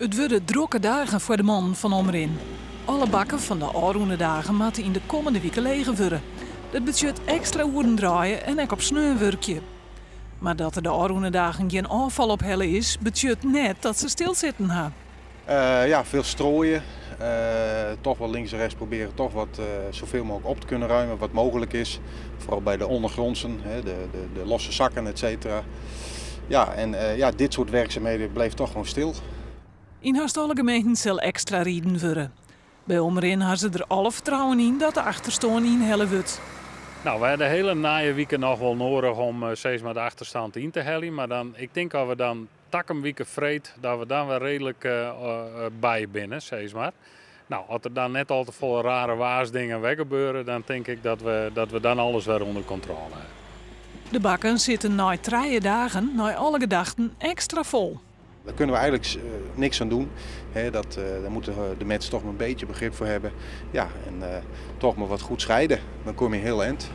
It wurde drokke dagen foar de mannen fan Omrin. Alle bakken fan de ôfrûne dagen moatte yn de kommende wike lege wurde. Dat betsjut ekstra oeren draaie en ek op sneon wurkje. Mar dat der de ôfrûne dagen gjin ôffal ophelle is, betsjut net dat se stilsitten ha. Ja, veel strooien. Toch wel links en rechts proberen toch wat zoveel mogelijk op te kunnen ruimen wat mogelijk is. Vooral bij de ondergrondsen, hè, de losse zakken, et cetera. Ja, en ja, dit soort werkzaamheden bleef toch gewoon stil. Yn hast alle gemeenten sil ekstra riden wurde. By Omrin ha se der alle fertrouwen yn dat de achterstân ynhelle wurdt. Nou, we ha de hiele nije wike noch wol nedich om sis mar de achterstân yn te heljen. Mar dan, ik tink dat we dan takom wike freed, dat we dan wer reedlik by binne, sis mar. Nou, as der dan net al te folle rare waarsdingen wer gebeure, dan tink ik dat we dan alles wer ûnder kontrôle ha. De bakken sitte nei 3 dagen, nei alle gedachten, ekstra fol. Daar kunnen we eigenlijk niks aan doen. Hè, daar moeten de mensen toch maar een beetje begrip voor hebben. Ja, en toch maar wat goed scheiden. Dan kom je heel eind.